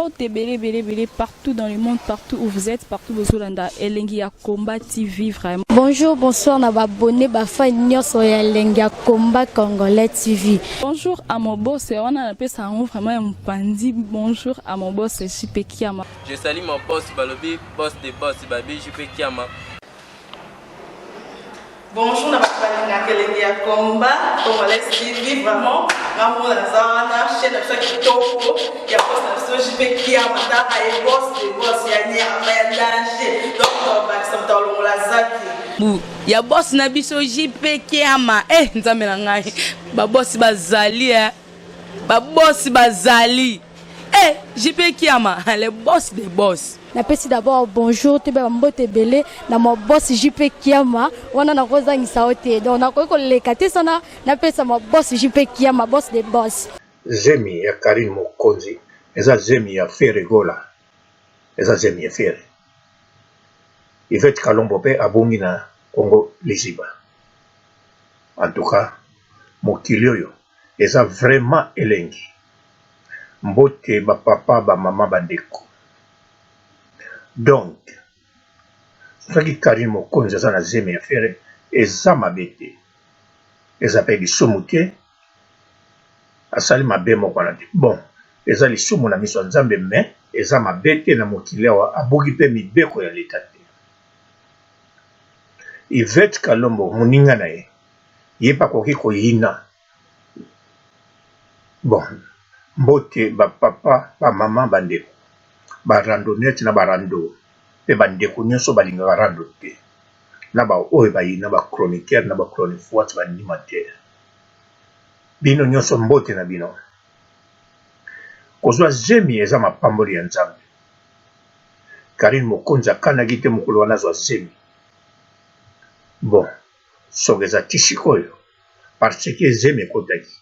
Bambote ebele ebele ebele partout dans le monde, partout où vous êtes, partout bozolanda Elengi ya Combat TV vraiment. Bonjour, bonsoir na ba abonné, ba fan nyonso ya Elengi ya Combat Congolais TV. Bonjour à mon boss, wana napesa yango vraiment ya mopanzi. Bonjour à mon boss JP Kiama. Je salue mon boss balobi boss de boss babi JP Kiama. Bonjour na bato balingaka elengi ya combat congolais TV, vraiment nga moko naza wana, chaîne na biso ya kitoko ya boss na biso JP Kiama, taka ye boss de boss ya nyama ya danger, donc tobakisa moto alongola zaki Bu ya boss na biso JP Kiama. Eh, nzambe na ngai, babosi bazali, eh. Babosi bazali, eh, JP Kiama, le boss des boss. Napesi d'abord bonjour toyeba bambote ebele na ma boss JP Kiama. Wana nakozangisa yo te, donc nakoki koleka te sana napesa ma boss JP Kiama, boss de boss. Zemi ya Carine Mokonzi eza zemi ya Ferre Gola, eza zemi ya Ferre. Yvette Kalombo mpe abongi na Congo liziba. En tout cas, mokili oyo eza vraiment elengi. Mbote bapapa, bamama, bandeko. Donc soki Carine Mokonzi aza na zemi ya Ferre, eza mabe te, eza mpe lisumu te, asali mabe moko wana te. Bon, eza lisumu na miso ya Nzambe, mais eza mabe te na mokili awa, abuki mpe mibeko ya leta te. Yvette Kalombo, moninga na ye, ye mpe akoki koyina. Bon, mbote bapapa, bamama, bandeko, barandonnette na barando mpe bandeko nyonso balingaka rando te, na baoyo bayina bachroniqueur na bachronifoite, baanimateur, bino nyonso, mbote na bino. Kozwa zemi eza mapamboli ya Nzambe. Carine Mokonzi akanaki te mokolo wana azwa zemi. Bon, soki eza ti sikoyo, parce que zemi ekotaki,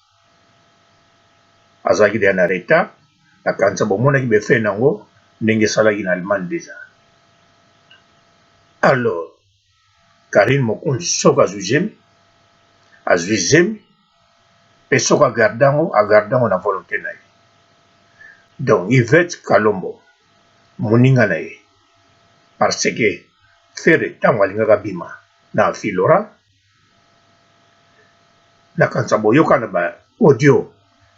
azalaki deya na retard. Nakanisa bomonaki befe nango ndenge esalaki na Allemagne déjà. Alors Carine Mokonzi, soki azwi zemi, azwi zemi mpe soki agarde yango, agarde yango na volonté na ye. Donc Yvette Kalombo, moninga na ye, parce que Ferre ntango alingaka bima na Filora, nakanisa boyoka na ba audio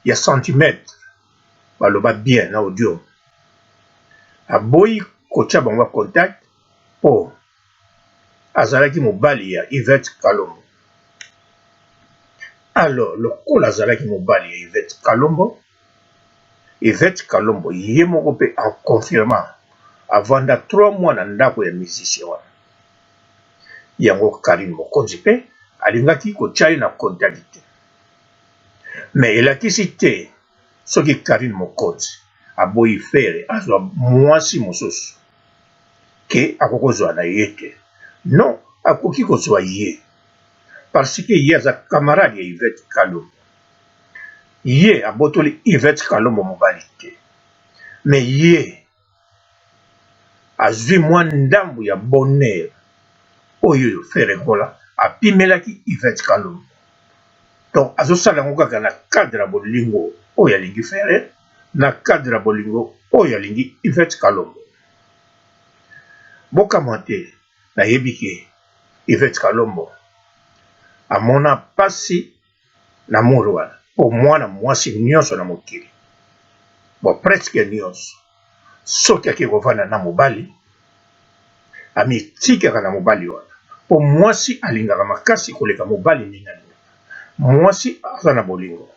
ya centimètre, baloba bien na audio, aboyi kotia bango contact mpo azalaki mobali ya Yvette Kalombo. Alors lokola azalaki mobali ya Yvette Kalombo, Yvette Kalombo ye moko mpe aconfirma avanda 3 mois na ndako ya musicien wana. Yango Carine Mokonzi mpe alingaki kotia ye na contact te. Mais elakisi te soki Carine Mokonzi aboyi Ferre azwa mwasi mosusu ke akoki kozwa na ye te. Non, akoki kozwa ye parce que ye aza camarade ya Yvette Kalombo. Ye abotoli Yvette Kalombo mobali te, mais ye azwi mwa ndambu ya bonheur oyo Ferre Gola apimelaki Yvette Kalombo. Donc azosala yango kaka na cadre ya bolingo oyo alingi Ferre, na cadre ya bolingo oyo alingi Yvette Kalombo. Bokamwa te, nayebi ke Yvette Kalombo amona pasi na mur wana, mpo mwana mwasi nyonso na mokili, bon, presque nyonso, soki ake kovanda na mobali, amitikaka na mobali wana, mpo mwasi alingaka makasi koleka mobali ndenge alingaka. Mwasi aza na bolingo,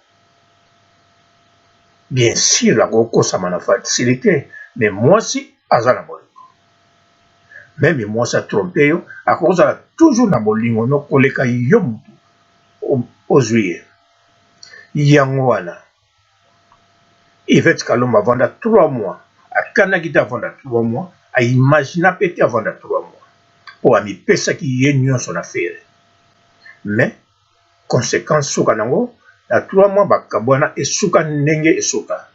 bien sûr akokosama na facilité, mais mwasi aza na bolingo. Même mwasi atrompe yo, akozala toujours na bolingo no koleka yo motu ozwi ye. Yango wana Yvette Kalombo avanda 3 mois, akanaki te avanda 3 mois, aimagina mpe te avanda 3 mois, mpo amipesaki ye nyonso na Ferre. Mais conséquence, suka nango na 3 mois bakabwana, esuka ndenge esuka.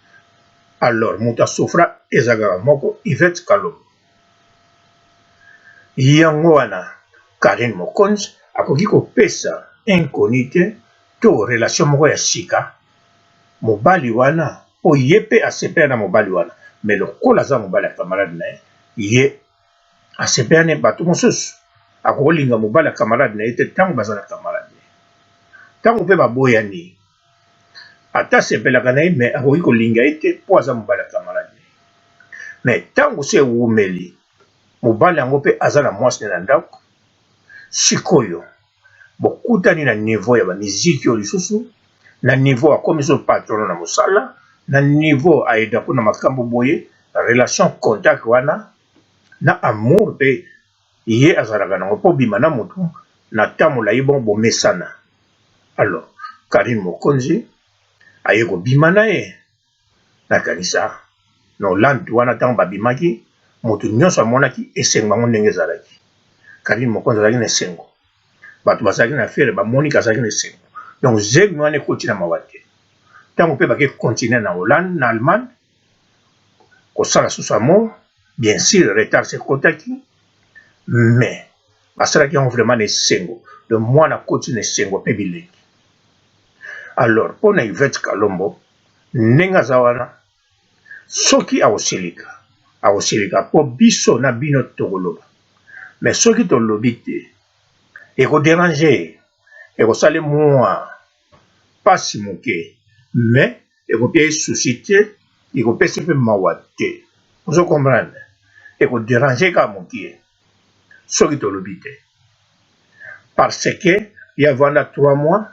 Alors moto asouffra eza kaka moko, Yvette Kalombo. Yango wana Carine Mokonzi akoki kopesa inconnu te to relation moko ya sika mobali wana, mpo ye mpe asepela na mobali wana. Mais lokola aza mobali ya camarade na ye, ye asepela ne bato mosusu. Akolinga mobali ya camarade na ye te ntango baza na camarade na ye. Ntango mpe baboyani, ata asepelaka na ye mais akoki kolinga ye te mpo aza mobali ya camarade na ye. Mais ntango se ewumeli, mobali yango mpe aza na mwasi na ndako, sikoyo bokutani na niveau ya bamiziki oyo lisusu, na niveau akomi so patron na mosala, na niveau aida kuna makambo boye, relation contact wana na amour mpe ye azalaka nango mpo bima na motu na temps molai bongo bomesana. Alors Carine Mokonzi aye kobima na ye, nakanisa na Hollande wana ntango babimaki, moto nyonso amonaki esengo yango ndenge ezalaki. Carine Mokonzi azalaki na esengo, bato bazalaki na fere bamoni azalaki na esengo. Donc zemi wana ekoti na mawa te. Ntango mpe bake continuer na Hollande, na Allemagne kosala susu amour, bien sûr retard sekotaki, mais basalaki yango vraiment na esengo. Donc mwana akoti na esengo mpe bilengi. Alors mpona Yvette Kalombo ndenge aza wana, soki akosilika akosilika mpo biso na bino tokoloba, mais soki tolobi te ekoderange, ekosala mwa pasi moke, mais ekopia ye souci te, ekopesa mpe mawa te. Ozo comprendre? Ekoderange kaka moke soki tolobi te, parce que ye avanda 3 mois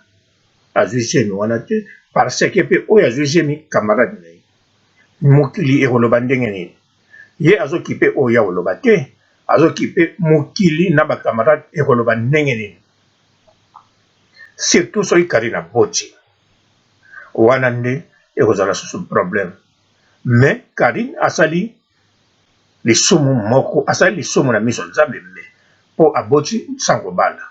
azwi zemi wana te, parce que mpe oyo azwi zemi camarade na ye. Mokili ekoloba ndenge nini? Ye azokipe oyo ya koloba te, azokipe mokili na bacamarade ekoloba ndenge nini? Surtout soki Carine aboti, wana nde ekozala susu problème. Mais Carine asali lisumu moko, asali lisumu na miso ya Nzambe, mais mpo aboti sans kobala,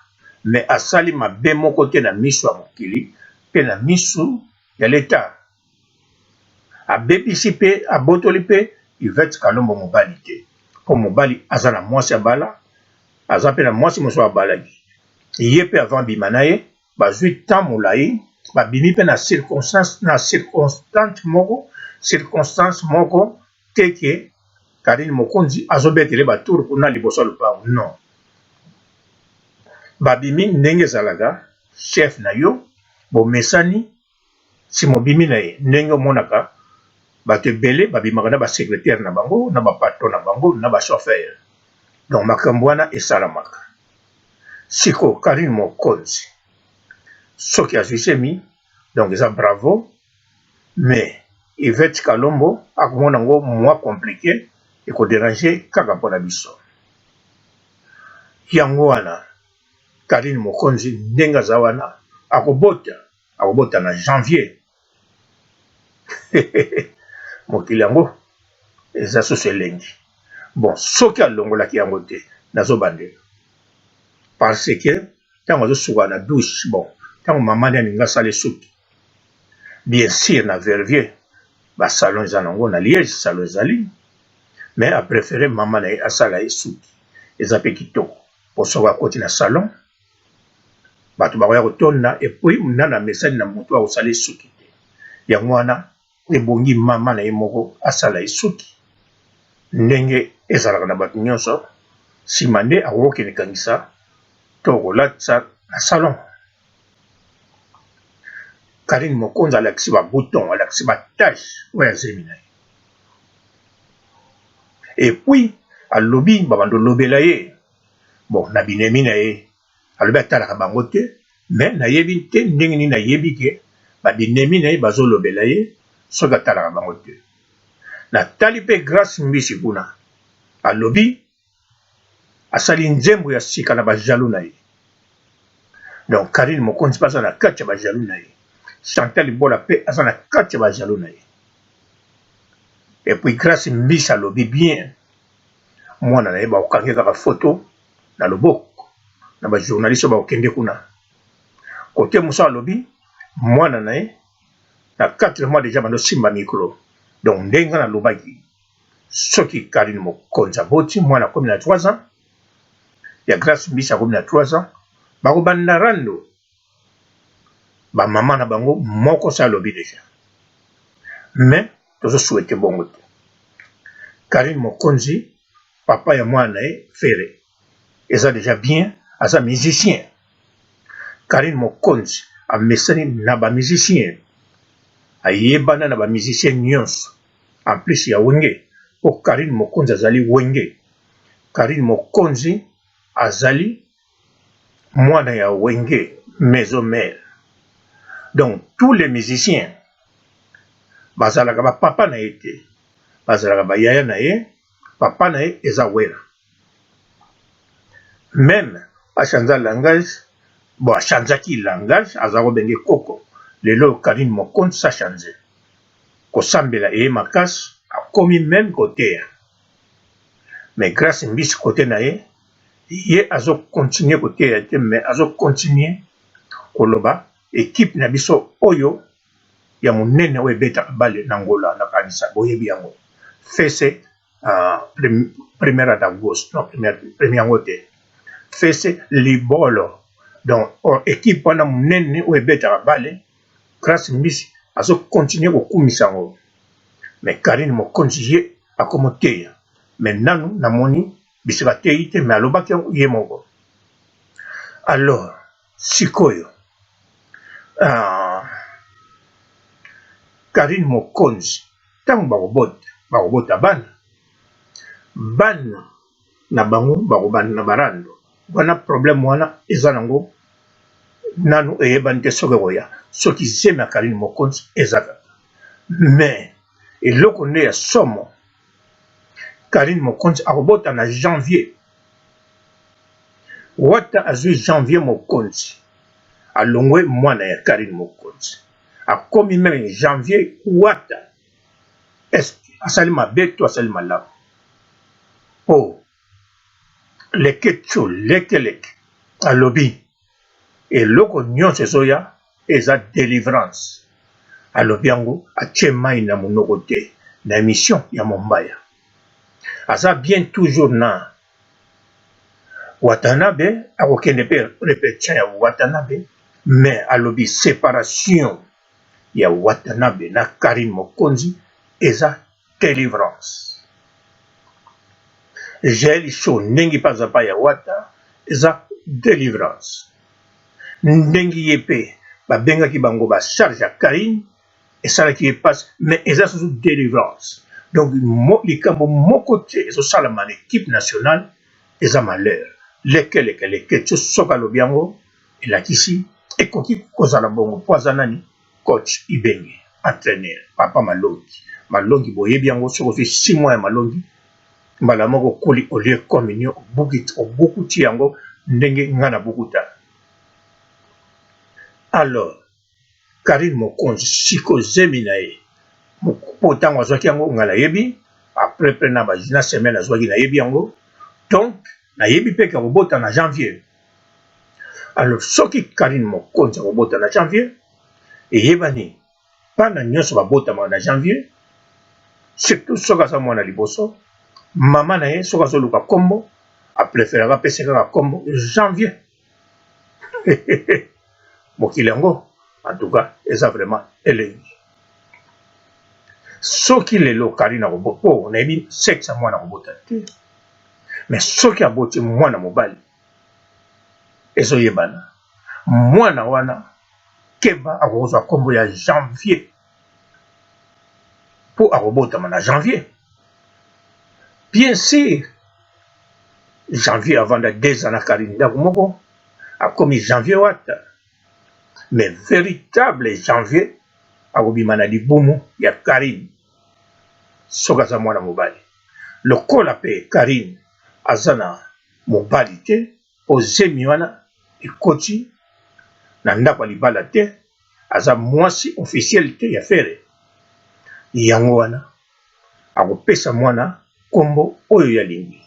mais asali mabe moko te na miso ya mokili mpe na miso ya leta. Abebisi mpe abotoli mpe Yvette Kalombo mobali te, mpo mobali aza na mwasi abala, aza mpe na mwasi mosusu abalaki ye mpe avant bima na ye, bazwi temps molai, babimi mpe na circonstance, na circonstance moko, circonstance moko te ke Carine Mokonzi azobetele ba tour kuna liboso ya lopango. Non, babimi ndenge ezalaka, chef na yo bomesani, nsima obimi na ye ndenge omonaka bato ebele babimaka na basecrétaire na bango, na bapatron na bango, na bachauffeur. Donc makambo wana esalamaka. Siko Carine Mokonzi soki azwi zemi, donc eza bravo, mais Yvette Kalombo akomona yango mwa compliqué, ekoderange kaka mpona biso. Yango wana Carine Mokonzi ndenge aza wana akobota, akobota na janvier. Mokili yango eza susu elengi. Bon, soki alongolaki yango te, nazobandela, parce que ntango azosuka na douche, bon, ntango mama nde alingi asala suki, bien sûr na Verviers basalon eza nango, na Liège salon ezali, mais apréféré mama na ye asala ye suki, eza mpe kitoko. Po soki akoti na salon, bato bakoya kotonda, et puis nana amesani na motu akosala ye suki te. Yango wana ebongi mama na ye moko asala ye suki ndenge ezalaka na bato nyonso, nsima nde akokokende kangisa to kolatisa na salon. Carine Mokonzi alakisi ba bouton, alakisi ba tache oyo azemi na ye, et puis alobi babando lobela ye, bon, na binemi na ye alobi atalaka bango te, mais nayebi te ndenge nini nayebi ke babinemi na ye bazolobela ye soki atalaka bango te. Natali mpe Grâce Mbisi kuna alobi asali nzembo ya sika na bajaloux na ye. Donc Carine Mokonzi mpe aza na kati ya bajaloux na ye, Chantal Bola mpe aza na kati ya bajaloux na ye. Et puis Grâce Mbisi alobi bien mwana na ye bakokangi kaka photo na loboko na bajournaliste oyo bakokende kuna. Kote mosusu alobi mwana na ye na 4 mois déjà bando simba micro. Donc ndenge nalobaki, soki Carine Mokonzi aboti mwana akomi na 3 ans, ya Grâce Mbisi akomi na 3 ans, bakobanda rando bamama na bango moko sa alobi déjà, mais tozosouhaite bongo te. Carine Mokonzi papa ya mwana na ye Ferre eza dejà bien aza musicien Carine Mokonzi amesani na ba musiciens ayebana na ba musiciens nionso en plus ya Wenge po Carine Mokonzi azali Wenge Carine Mokonzi azali mwana ya Wenge maison mère donc tous les musiciens bazalaka ba papa na ye te bazalaka ba yaya na ye papa na ye eza Werra meme a chanza langage bon a chanzaki langage aza kobenge koko lelo Carine Mokonzi a change kosambela eye makasi akomi meme koteya mais Grace Mbisi kote na ye ye azo continuer koteya te mais azo continuer koloba equipe na biso oyo ya monene oyo ebetaka bale na Angola nakanisa boyebi yango fese uh, primera d'agosto non première premier yango te fese libolo donc or, equipe wana monene oyo ebetaka bale Grace Mbisi azo continuer kokumisa yango mais Carine Mokonzi ye akomoteya mais nanu namoni bisika ateyi te mais alobaki yango ye moko alors sikoyo uh, Carine Mokonzi ntango bakobota bakobota bana bana na bango bakobanda na barando wana problème wana eza nango nanu eyebani te soki ekoya soki zemi ya Carine Mokonzi eza kaka mais eloko nde ya somo Carine Mokonzi akobota na janvier Wata azui janvier Mokonzi alongwe mwana ya Carine Mokonzi akomi meme janvier Wata est-ce que asali mabe to asali malamu po Leketshou lekeleke alobi eloko nionso ezoya eza delivrance alobi yango atie mayi na munoko te na emission ya mombaya aza bien toujours na watanabe akokende pe repetition ya watanabe mais alobi separation ya watanabe na carine mokonzi eza delivrance jael show ndenge pe aza pa ya wata eza delivrance ndenge ye pe babengaki bango ba charge ya carine esalaki ye pasi mais eza susu delivrance donc likambo moko te ezosalama na equipe nationale eza malheur lekeleke leketio soki alobi yango elakisi ekoki kozala bongo po aza nani coach ibenge entraîneur papa malongi malongi boyebi yango soki ozwi 6 mois ya malongi mbala moko okoli olie communion obukuti yango ndenge nga na bukuta alors Carine Mokonzi siko zemi na ye po ntango azwaki yango nga nayebi après pe na ba na semaine azwaki nayebi yango donc nayebi pe ke akobota na janvier alors soki Carine Mokonzi akobota na janvier eyebani bana nyonso babotamaka na janvier surtout soki aza mwana liboso mama na ye soki azoluka kombo apreferaka apesa kaka kombo janvier mokili yango en tout cas eza vraiment elengi soki lelo Carine akobota po nayebi sexe ya mwana akobota te mais soki aboti mwana mobali ezoyebana mwana wana keba akokozwa nkombo ya janvier mpo akobotama na janvier bien sûr janvier avanda deux ans na Carine ndako moko akomi janvier wata mais véritable janvier akobima na libumu ya Carine soki aza mwana mobali lokola pe Carine aza na mobali te po zemi wana ekoti na ndako ya libala te aza mwasi officiel te ya Ferre yango wana akopesa mwana kombo oyo ye alingi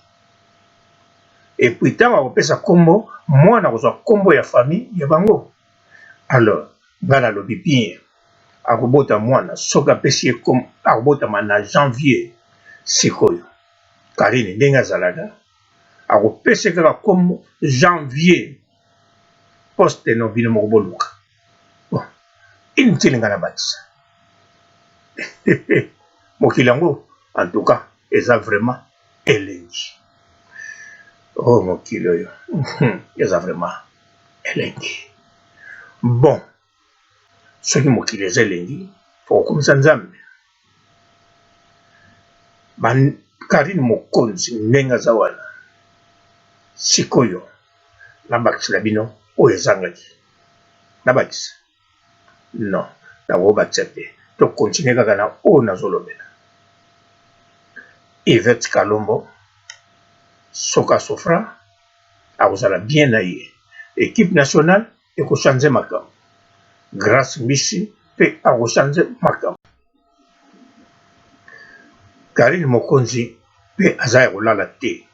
et puis tango akopesa kombo mwana akozwa kombo ya famille ya bango alors nga nalobi bien akobota mwana soki apesi ye kombo akobotama na janvier sikoyo Carine ndenge azalaka akopesa ye kaka kombo janvier poste no bino moko boluka bon inutile nga nabakisa mokili yango en tout cas. eza vraiment elengi. Oh mokili oyo eza vraiment elengi. Bon, soki mokili eza elengi, faut kokumisa Nzambe. Ba Carine Mokonzi ndenge aza wana sikoyo nabakisela bino oyo ezangaki nabakisa non nakobakisa te to continuer kaka na oyo nazolobela Yvette Kalombo soki asofra akozala bien na ye equipe nationale ekochange makambo Grace Mbisi pe akochange makambo Carine Mokonzi pe aza ya kolala te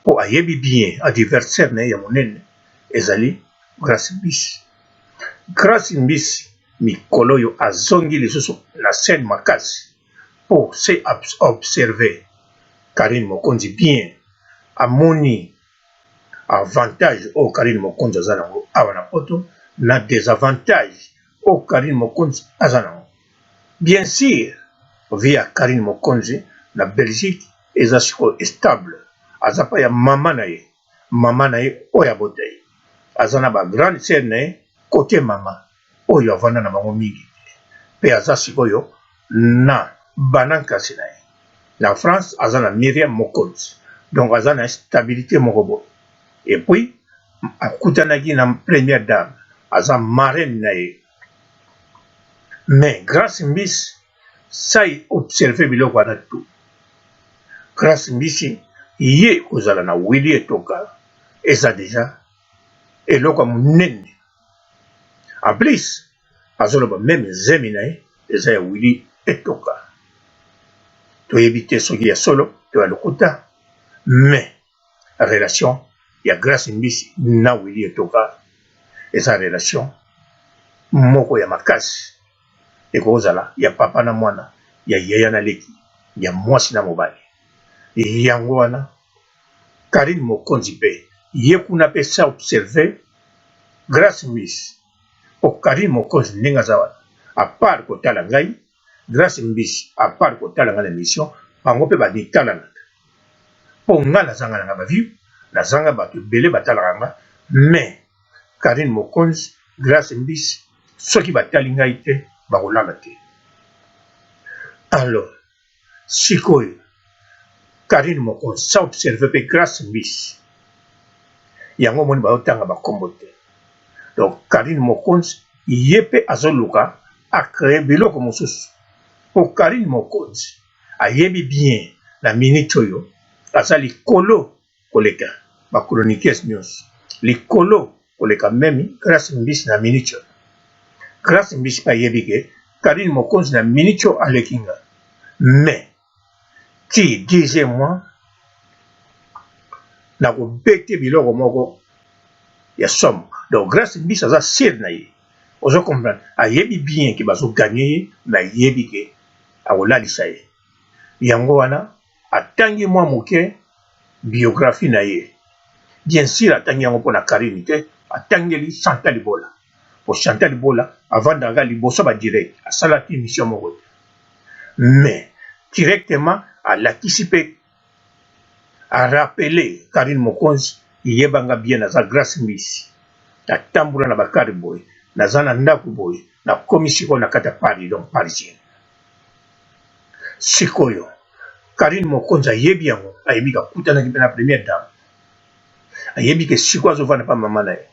po ayebi bien adversaire na ye ya monene ezali Grace Mbisi. Grace Mbisi mikolo oyo azongi lisusu na scène makasi po se observe Carine Mokonzi bien amoni avantage oyo Carine Mokonzi aza nango awa na poto na desavantage oyo Carine Mokonzi aza nango. Bien sur vie ya Carine Mokonzi na Belgique eza sikoyo stable, aza pa ya mama na ye, mama na ye oyo abota ye, aza na ba grande sœur na ye cote mama oyo avanda na bango mingi te, pe aza sikoyo na bana nkasi na ye na France, aza na Myriam Mokonzi, donc aza na stabilite moko boye, et puis akutanaki na première dame, aza marraine na ye. Mais Grace Mbisi sai observe biloko wana tout. Grace Mbisi ye kozala na Willy Etoka eza dejà eloko ya munene. En plus azoloba meme zemi na ye eza ya Willy Etoka. Toyebi te soki ya solo to ya lokuta mais relation ya Grace Mbisi na Willy Etoka eza relation moko ya makasi ekozala ya papa na mwana ya yaya na leki ya mwasi na mobali yango wana Carine Mokonzi pe ye kuna pe sa observe Grace Mbisi po Carine Mokonzi ndenge aza wana a part kotala ngai Grace Mbisi a part kotala ngai na emission bango pe bamitalanaka po nga nazanga na nga ba vue nazanga batu ebele batalaka nga mais Carine Mokonzi Grace Mbisi soki batali ngai te bakolala te alors sikoyo Carine Mokonzi sa observe pe Grace Mbisi yango omoni bazotanga ba kombo te donc Carine Mokonzi ye pe azoluka a cree biloko mosusu po Carine Mokonzi ayebi bien na minute oyo aza likolo koleka ba chroniqueuse nionso likolo koleka meme Grace Mbisi na minute oyo Grace Mbisi pe ayebi ke Carine Mokonzi na minute oyo aleki nga mais ti dixième mois nakobete biloko moko ya somo donc Grace Mbisi aza sur na ye ozo comprendre ayebi bien ke bazo gagne ye mais ayebi ke akolalisa ye yango wana atangi mwa moke biographie na ye bien sur atangi yango pona Carine te atangeli Chantal Bola po Chantal Bola avandaka liboso ba direct asalaki emission moko te mais directement alakisi pe a rappeler Carine Mokonzi yeba nga bien naza Grace Mbisi natambola na ba car boye naza na ndaku boye nakomi sikoyo na kati ya Paris donc parisienne sikoyo Carine Mokonzi ayebi yango ayebi ke akutanaki pe na première dame ayebi ke sikoyo azovanda pa mama na ye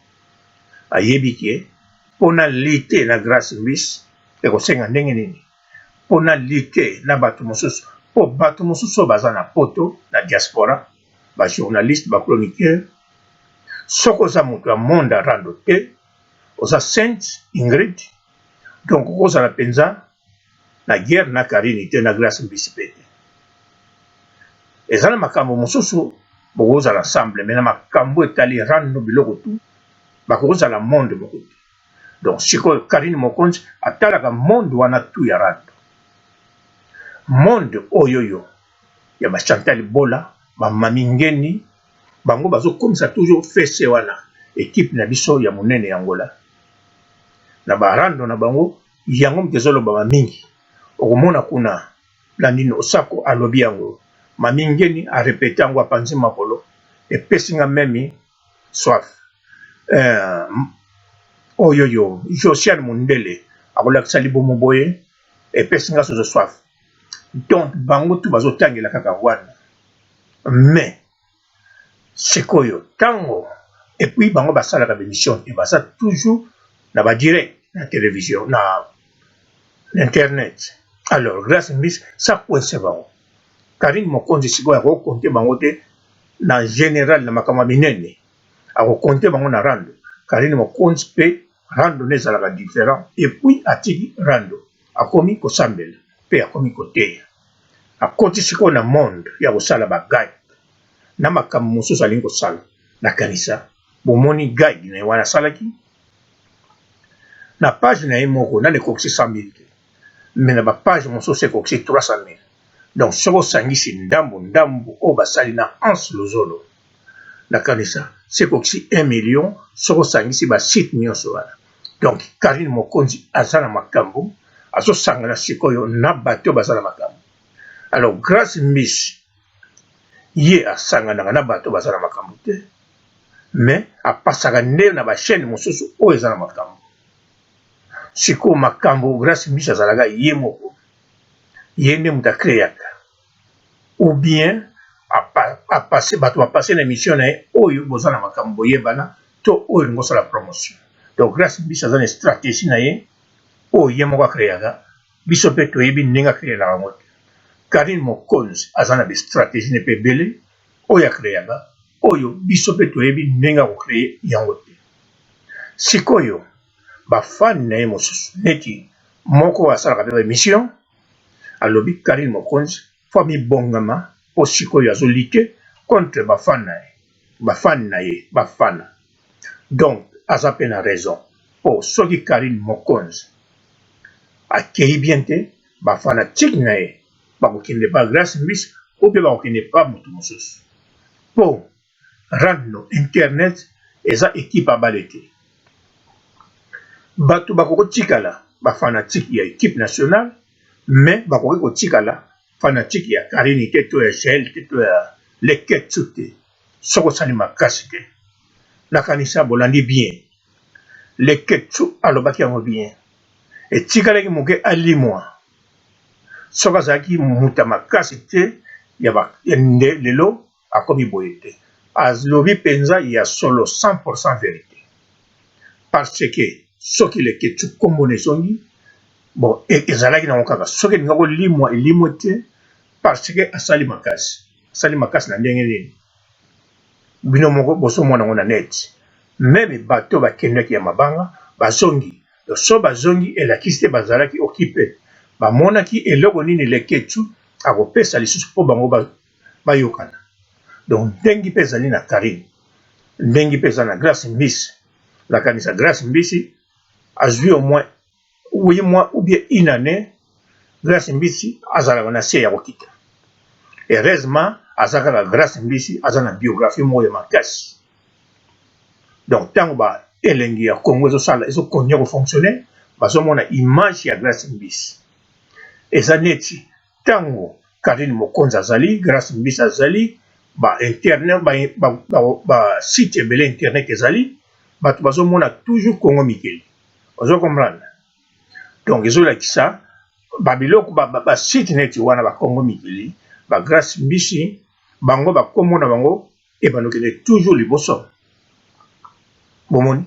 ayebi ke pona lutte na Grace Mbisi ekosenga ndenge nini po na lutter na batu mosusu po batu mosusu oyo baza na poto na diaspora ba journaliste ba chroniqueur soki oza moto ya monde ya rando te oza sainte Ingrid donc okozala penza na guerre na Carine te na Grace Mbisi pe te eza na makambo mosusu bokozala ensemble mais na makambo etali rando biloko tout bakozala monde moko te donc sikoyo Carine Mokonzi atalaka monde wana tout ya rando monde oyoyo ya ba Chantal Bola ba Mami Ngeni bango bazokomisa toujours fese wana equipe na biso ya monene ya Angola na ba rando na bango yango moto ezolobama mingi okomona kuna. Blandine Osako alobi yango, Mami Ngeni a repeter yango apanzi makolo, epesi nga meme soif. Eh, oyoyo Josiane Mundele akolakisa libumu boye, epesi nga soso soif. Donc bango tout bazotangela kaka wana. Mais sikoyo tango et puis bango basalaka ba emission te, baza toujours na ba direct na television na internet. Alors Grace Mbisi ça coince bango. Carine Mokonzi sikoyo ako compter bango te na general na makambo ya minene, ako compter bango na rando. Carine Mokonzi pe rando nde ezalaka different et puis atiki rando akomi kosambela pe akomi koteya. Akoti sikoyo na monde ya kosala ba gag na makambo mosusu alingi kosala. Nakanisa bomoni gag na ye wana asalaki na page na ye moko nani ekokisi 100 000 te, mais na ba page mosusu ekokisi 300 000. Donc soki osangisi ndambu ndambu oyo basali na Hans Luzolo, nakanisa se ekokisi 1 million soki osangisi ba site nyonso wana. Donc Carine Mokonzi aza na makambo, azosangana sikoyo na bato oyo baza na makambo. Alors Grace Mbisi ye asanganaka na bato baza na makambo te, mais apasaka nde na ba chaîne mosusu oyo eza na makambo. Sikoyo makambo Grace Mbisi azalaka ye moko, ye nde moto acreaka ou bien apase bato bapase na émission na ye oyo boza na makambo boyebana to oyo olingi osala promotion. Donc Grace Mbisi aza na stratégie na ye oyo ye moko acreaka, biso mpe toyebi ndenge acreelaka yango te. Carine Mokonzi aza na bastratégie ne mpe ebele oyo acreaka, oyo biso mpe toyebi ndenge akocree yango te. Sikoyo bafani na ye mosusu neti moko oyo asalaka mpe baémission alobi Carine Mokonzi fo amibongama mpo sikoyo azolite contre bafani na ye, bafani na ye bafana. Donc aza mpe na raison, mpo soki Carine Mokonzi akei bien te, bafanatike na ye bakokende pa Grace Mbisi ou mpe bakokende pa moto mosusu, mpo rando internet eza ekipe ya bale te. Bato bakoki kotikala bafanatike ya ekipe nationale, mais bakoki kotikala fanatike ya Carine te to ya Jael te to ya Leketchou te, soki osali makasi te. Nakanisa bolandi bien, Leketchou alobaki yango bien, etikalaki moke alimwa soki azalaki moto ya makasi te ya ba nde lelo akomi boye te. Alobi penza ya solo 100% verite, parce que soki Leketchou kombo na ezongi bon ezalaki nango kaka soki elinga kolimwa elimwe te, parce que asali makasi. Asali makasi na ndenge nini? Bino moko bozomona yango na net, meme bato bakendaki ya mabanga bazongi. So bazongi elakisi te bazalaki occupé, bamonaki eloko nini Leketchou akopesa lisusu mpo bango bayokana. Donc ndenge mpe ezali na Carine, ndenge mpe eza na Grace Mbisi. Nakanisa Grace Mbisi azwi au moins 8 mois ou bien une année, Grace Mbisi azalaka na se ya kokita. Heureusement aza kaka Grace Mbisi, aza na biographie moko ya makasi. Donc ntango ba elengi ya Congo ezosala ezokontinue kofonctionne, bazomona image ya Grace Mbisi eza neti ntango Carine Mokonzi azali, Grace Mbisi azali, ba internet ba, ba, ba, ba site ebele internet ezali, bato bazomona toujours Congo Mikili. Ozo comprendre? Donc ezolakisa ba biloko ba, ba, ba site neti wana ba Congo Mikili, ba Grace Mbisi, bango bakombo na bango ebanda okende toujours liboso. Bomoni?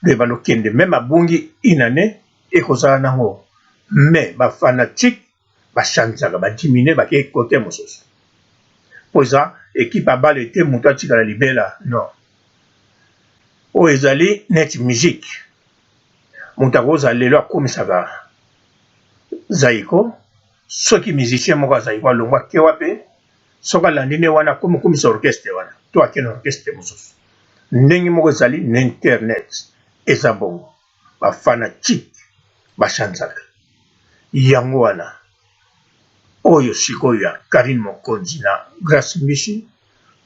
Donc ebanda okende meme abungi une année ekozala nango, mais ba fanatique ba changeaka ba diminuer bake cote mosusu, po eza equipe ya bale te moto atikala libela non. Oyo ezali neti musique, moto akozala lelo akomisaka Zaiko, soki musicien moko ya Zaiko alongwa ake wapi, soki alandi nde wana akomi kokumisa orchestre wana to ake na orchestre mosusu. Ndenge moko ezali na internet, eza bongo, ba fanatique ba changeaka. Yango wana oyo sikoyo ya Carine Mokonzi na Grace Mbisi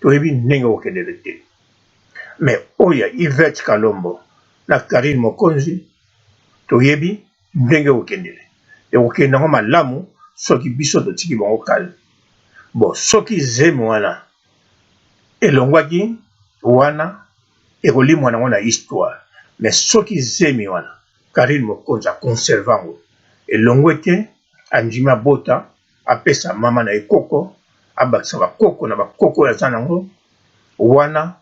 toyebi ndenge kokendele te, mais oyo ya Yvette Kalombo na Carine Mokonzi toyebi ndenge kokendele, ekokende yango malamu. soki biso totiki bango calme. Bon, soki zemi wana elongwaki wana, ekolimwa nango na histoire. Mais soki zemi wana Carine Mokonzi aconserve yango, elongwe te, andimi abota, apesa mama na ye koko, abakisa bakoko na bakoko oyo aza nango wana,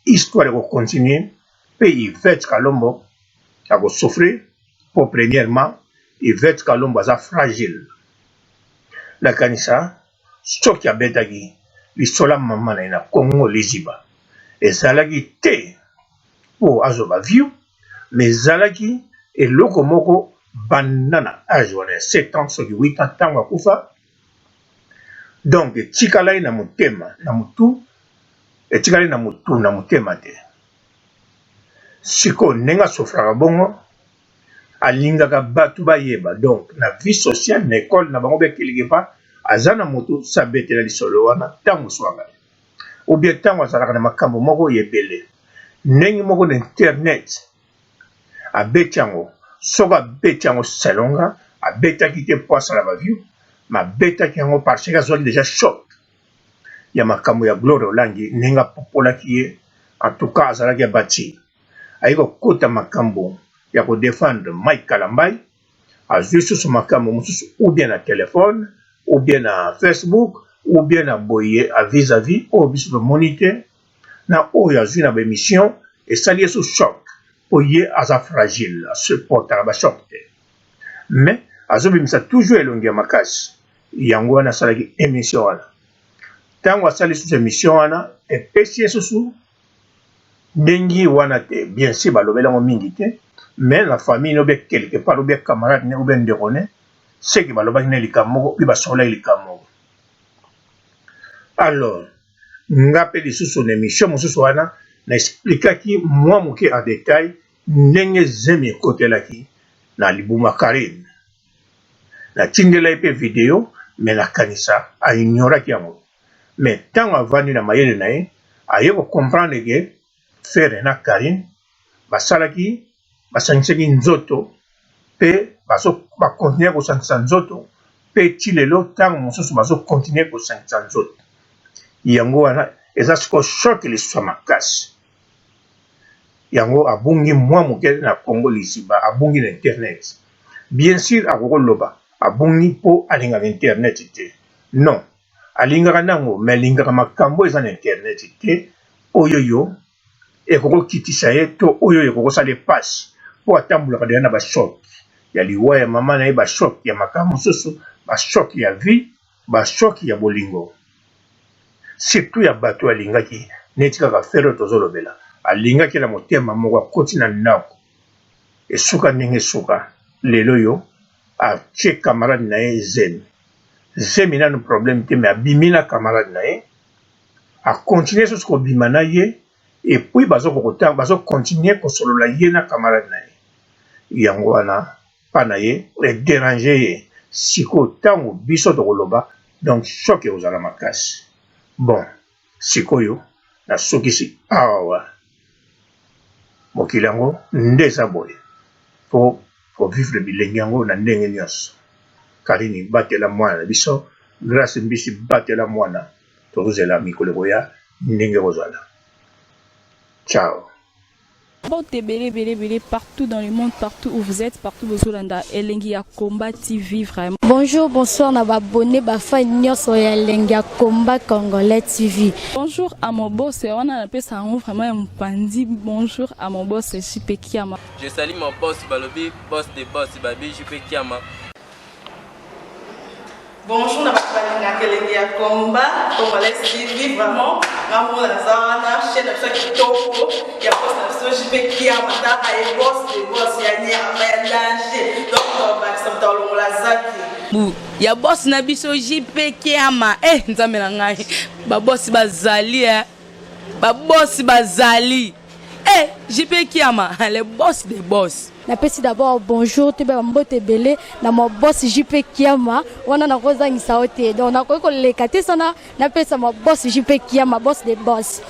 histoire ekocontinue. Mpe Yvette Kalombo akosouffrir mpo premièrement Yvette Kalombo aza fragile. Nakanisa soki abetaki lisolo ya mama na ye na Congo Liziba, ezalaki te mpo azwa ba view, mais ezalaki eloko moko banda na age wana ya 7 ans soki 8 ans ntango akufa. Donc etikala ye na motema na motu, etikali na motu na motema te. Sikoyo ndenge asofraka bongo, alingaka bato bayeba. Donc na vie sociale, na école na bango, be quelque part aza na motu sabetela lisolo wana ntango swanga ou bien ntango azalaka na makambo moko ebele ndenge moko na internet, abeti yango. Soki abeti yango selonga, abetaki te mpo asala baview, ma abetaki yango parce que azwaki déjà choc ya makambo ya Gloire Olangi, ndenge apopolaki ye. En tout cas azalaki abati, ayi kokota makambo ya kodefendre Mike Kalambai, azwi susu makambo mosusu, ou bien na telefone, ou bien na Facebook, ou bien na boye a vis-à-vis oyo biso tomoni te, na oyo azwi na baémission, esali ye su choc, mpo ye aza fragile, asupportaka bachoc te, mais azobimisa toujours elongi ya makasi. Yango wana asalaki émission wana. Ntango asali susu émission wana, epesi ye susu ndenge wana te. Bien sûr balobeli yango mingi te, mais na famille ne, ou bien quelque part, ou bien camarade ne, ou bien ndeko ne, seki balobaki ne likambo moko, mpe basololaki likambo moko. Alors nga mpe lisusu na émission mosusu wana na expliquaki mwa moke en détail ndenge zemi ekotelaki na libuma Karine. Natindela ye mpe video, mais nakanisa aignoraki yango. Mais ntango avandi na mayele na ye, aye kocomprendre ke Ferre na Karine basalaki, basangisaki nzoto mpe bacontinue kosangisa nzoto mpe ti lelo. Ntango mosusu bazocontinue kosangisa nzoto. Yango wana eza sikoyo choc lisusu ya makasi. Yango abungi mwa moke na Congo Liziba, abungi na internet. Bien sûr akokoloba abungi mpo alingaka internet te. Non, alingaka nango, mais alingaka makambo eza na internet te, oyo yo ekokokitisa ye to oyo ekokosala epasi, mpo atambolaka deya na bachoc ya liwa ya mama na ye, bachoc ya makambo mosusu, bachoc ya vie, bachoc ya bolingo, surtout ya bato alingaki, neti kaka Ferre tozolobela, alingaki na motema moko, akoti na ndako, esuka ndenge esuka. Lelo oyo atie camarade na ye zemi. Zemi nanu problème te, mais abimi na camarade na ye, acontinue susu kobima na ye, et puis bazocontinue kosolola ye na camarade na ye. Yango wana mpa na ye edérange ye. Sikoyo ntango biso tokoloba, donc choc ekozala makasi. Bon, sikoyo nasukisi awa. Mokili yango nde eza boye, po kovivre bilenge yango na ndenge nyonso. Karini, batela mwana na biso. Grâce Mbisi, batela mwana. Tozozela mikolo ekoya ndenge kozala. Ciao. Mbote ebele ebele ebele partout dans le monde, partout où vous êtes, partout bozolanda Elengi ya Combat TV vraiment. Bonjour, bonsoir na babone bafan nyonso ya Elengi ya Combat Congolais TV. Bonjour à mon boss, wana napesa yango vraiment ya mopandi. Bonjour à mon boss JP Kiama. Je salue mon boss, balobi boss de boss, babi JP Kiama. Bonjour na bato balingaka Elengi ya Combat Congolais TV. Vraiment nga mona naza wana, chaîne na biso ya kitoko ya boss na biso JP Kiama, taka ye boss de boss ya nyama ya danger. Donc tobakisa moto alongola zaki Bu ya boss na biso JP Kiama. Eh, nzambe na ngai, babosi bazali, eh babosi bazali. Eh, JP Kiama, le boss des boss. Napesi d'abord bonjour, toyeba bambote ebele na ma boss JP Kiama. Wana nakozangisa yo te, donc nakoki koleka te sana napesa ma boss JP Kiama, boss de boss.